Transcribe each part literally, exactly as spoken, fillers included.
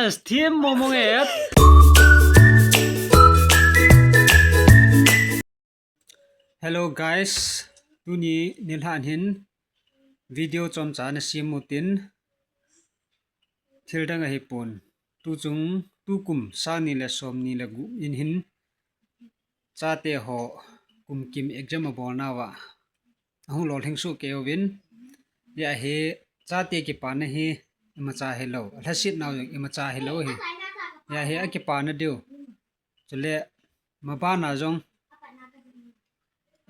Team momo nge. Hello guys, tuni nilhah hin video chomcha ana sem u tin, thil dang ahipon, tuchung tukum sang ni le som ni le gup in hin chate ho kum kim exam abolnauva ahung lolhing soh kei uvin, hijeh hin chate kipana hi imacha hilou, alhasetnau jong imacha hilou ahi. Hijeh hin akipana diu, chule mabana jong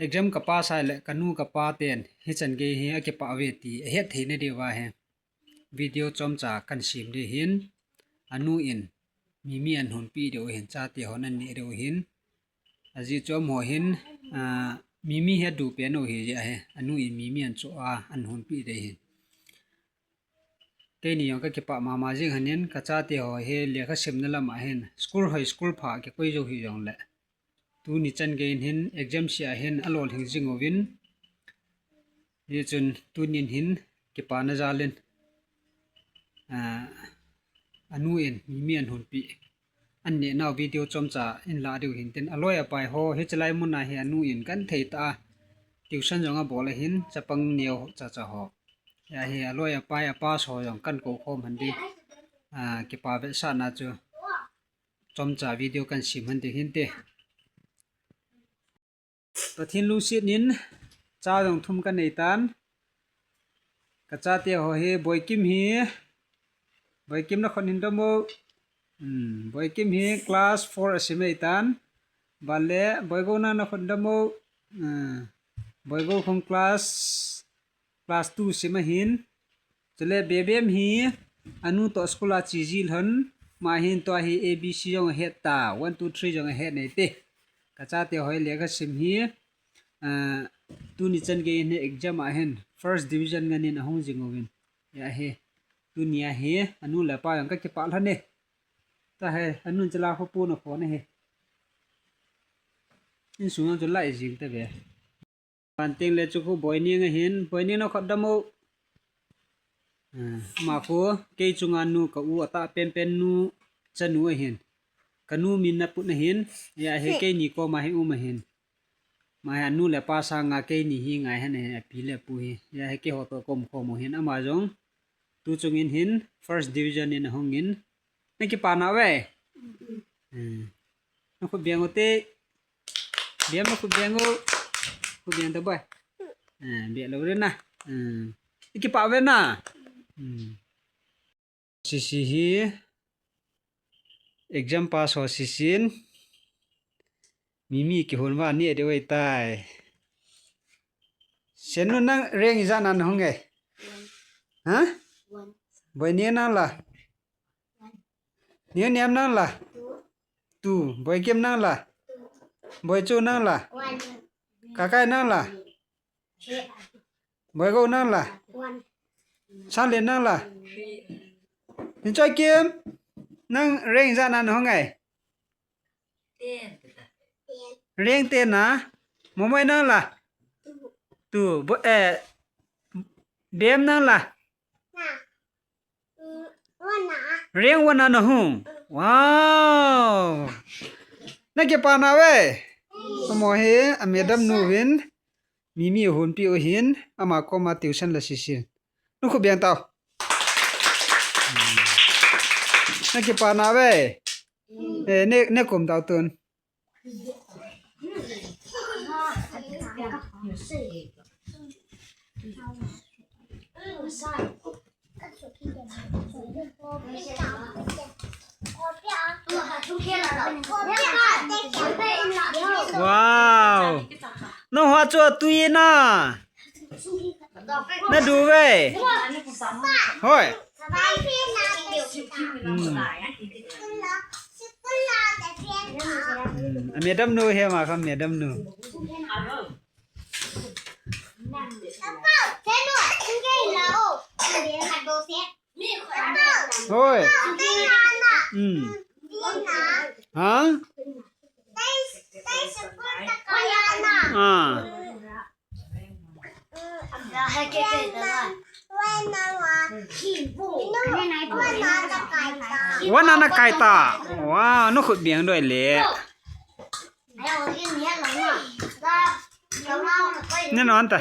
exam ka pass a le kanu kapa ten hichan gei hi akipah uve ti ahet theina diuva hi video chomcha kan sem ding ahin, anu in mimi ahin honpeh diu ahin, chate hon ahin neh diu ahin. Ajeh chu amaho hin, ah, mimi hi adu pen u ahi, hijeh hin anu in mimi ahin choh a ahin honpeh ding ahin. Keini jong kakipah mama jing lhonin, kachate ho hi lekha simna lam a hin, school hoi school pha kikoi jou hijongle, tuni chan gei in hin exam se a hin alolhing jing uvin, hichun tunin hin kipana jal in, ah, anu in mimi ahin honpeh, ahin nehnau video chomcha in lah diu ahin tin, aloi apai ho, hiche lai mun a hi anu in genthei tah a tuition jong abol ahin, chapang neo chacha ho. Hijeh hin aloi apai, apass ho jong kan kou khom lhon ding, ah, kipa vetsahna chu chomcha video kan sem lhon ding ahin te. Pathen lungset in cha jong thum kanei tan. Kachate ho hi, Boikim hi, Boikim nakhut hin dam u. Hmm, Boikim hi class four asim ahitan. Ban le Boigou, nang nakhut dam u. Hmm, Boigou khun class, class two sim ahin. Chule Bebem hi anu toh school a che ji lhon, ama hin tua hi A B C jong ahet ta, one, two, three jong ahet nei te. Kachate ho hi lekha sim hi, ah, tuni chan gei in hi exam a hin first division ngen in ahung jing uvin. Hijeh hin, tuni a hi anu le apa jong kakipah lhon e. Tahi, anun chala khopu na khon ahi. Insung jong chu lai jing tave. Ban teng le chu khu Boineng ahin, Boineng nakhut dam u. Ah, ama khu kei chunga nu, ka u atah penpen nu chanu ahin. Kanu min Naput ahin, hijeh hin keini koma hi um ahin. Ama hi anu le apa sanga keini hi ngai lhon ahin, api le apu hi. Hijeh hin keiho toh kaum khom u ahin, ama jong tuchung in hin first division in ahung in. Nakipa nau ve? Hmm. Nakhut beng u te. Bem, nakhut beng u. Khut beng ta boi. Ah, beh lou re na. Hmm. Ikipah uve na. Hmm. Sisi hi exam pass ho sisin. Mimi kihon uva neh diu ahitai. Senu, nang rank ijat na nahung e? Ha? Boineng, nang la? Neo Nem, nang la? Two. Boikim, nang la? Boichu, nang la? Kakai, nang la? Boigou, nang la? Sanglen, nang la? Ninchoikim, nang rank ijat na nahung e? Rank ten na? Momoi, nang la? Two. Bo-, eh, Bem, nang la? Rank one a nahung. Wow. Nakipa nau ve? Amaho hi a madam nu vin Mimi ahonpeh u ahin, ama koma tuition la sisin. Nakhut beng tau. Nakipa nau ve? Eh, ne, ne kum tau tun. Wow. Nahung chu atui na. Nadu ve? Hoi. Hmm. Hmm. A madam nu hi, ama kha madam nu. Hoi. Hmm. Ha? Ah. Wan ana kai ta. Wow, nakhut biang doi le. Neno ta.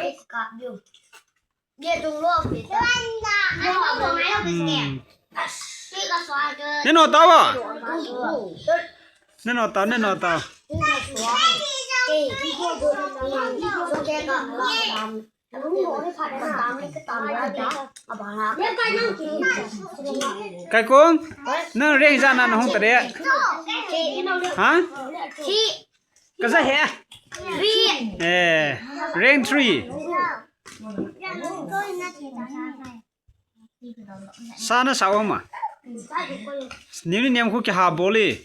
Hmm. Neno ta wa. Neno ta, neno ta. Kaikung, nang rank ijat na nahung tade? Ha? Kaja he? Eh, rank three. Sa nasa u ma? Niu ni niam khu kiha bol e.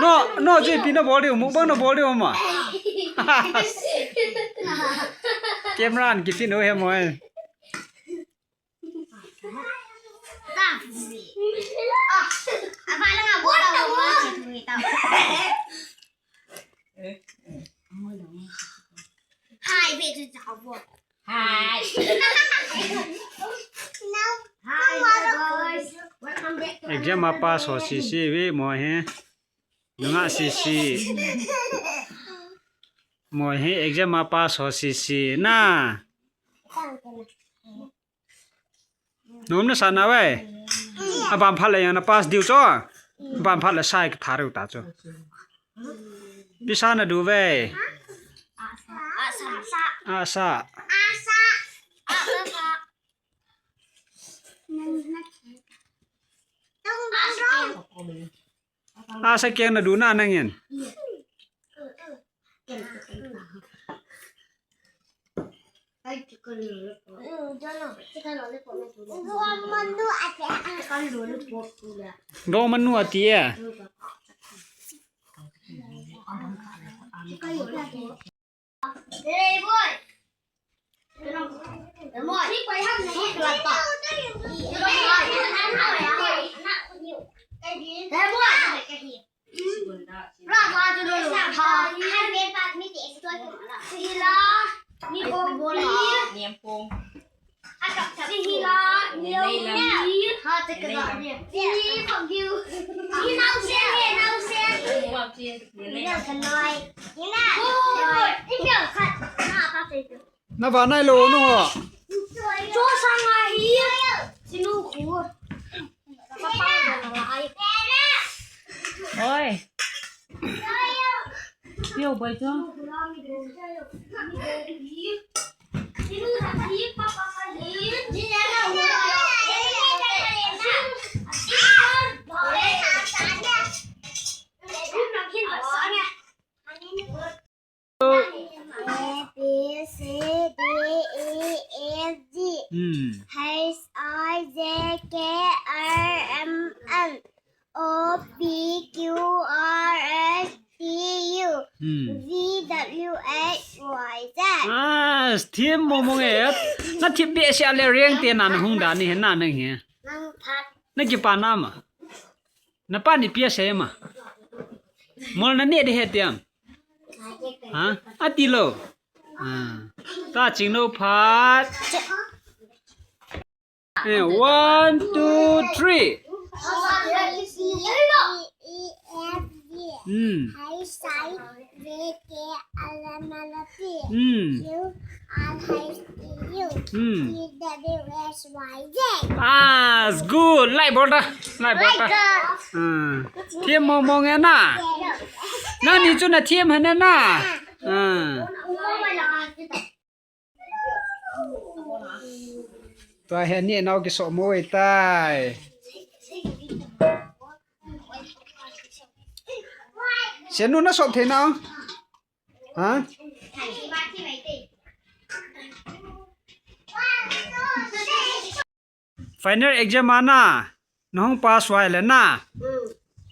No, no, J P nabol diu, mukbang nabol diu ma? Camera an kifit u he mo e. Hi. Hi, boys. Welcome back to Exam a pass ho sisi ve mo he. Nunga sisi. Mo he exam a pass ho sisi na. Nom nasa na ve. Aban phat le jong na pass diu chu. Aban phat le sai ka tha diu ta chu. Pisa nadu ve. Asa. Asa keng nadu na nangin. Dong manu ati e. Na va nai lo nu ho. Cho sang a hi. Sinu khu. Papa ko na ai. Oi. Piu bai cho. Sinu sa hi papa ka hi. Ni na na. A, B, C, D, E, F, G, hmm, H, I, J, K, L, M, N, O, P, Q, R, S, T, U, hmm, V, W, X, Y, Z. Ah, thim mo mo nge. Na thim be sia le reng te na na hung da ni he na nang he. Nang phat. Na kipa na ma. Na pa ni pia se ma. Mol na ne de he tiam. Ha? Ati lo. Ah. Ta ching lo phat. Eh, one, two, three. Hmm. Hmm. Hmm. Ah, good. Like bol ta. Like bol ta. Hmm. Thim mo mo nge na. Nani chu na thim hana na. Hmm. Tua hi ani nau kiso mo e tai. Senu na sop thei nau. Ha? Final exam a na, na hung pass uva ahile na.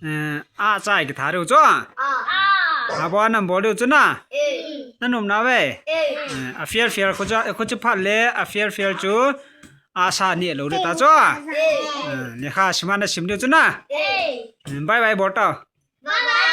Eh, a chai kitha diu chu. A. Abo a nabol diu chu na. Eh. Na nom na ve. Eh. Eh, a fail fail khu chu, khu chu phat le, a fail fail chu. A sa ni lo diu ta chu. Eh. Eh, lekha sim a na sim diu chu na. Eh. Eh, bye bye bol tao. Bye bye.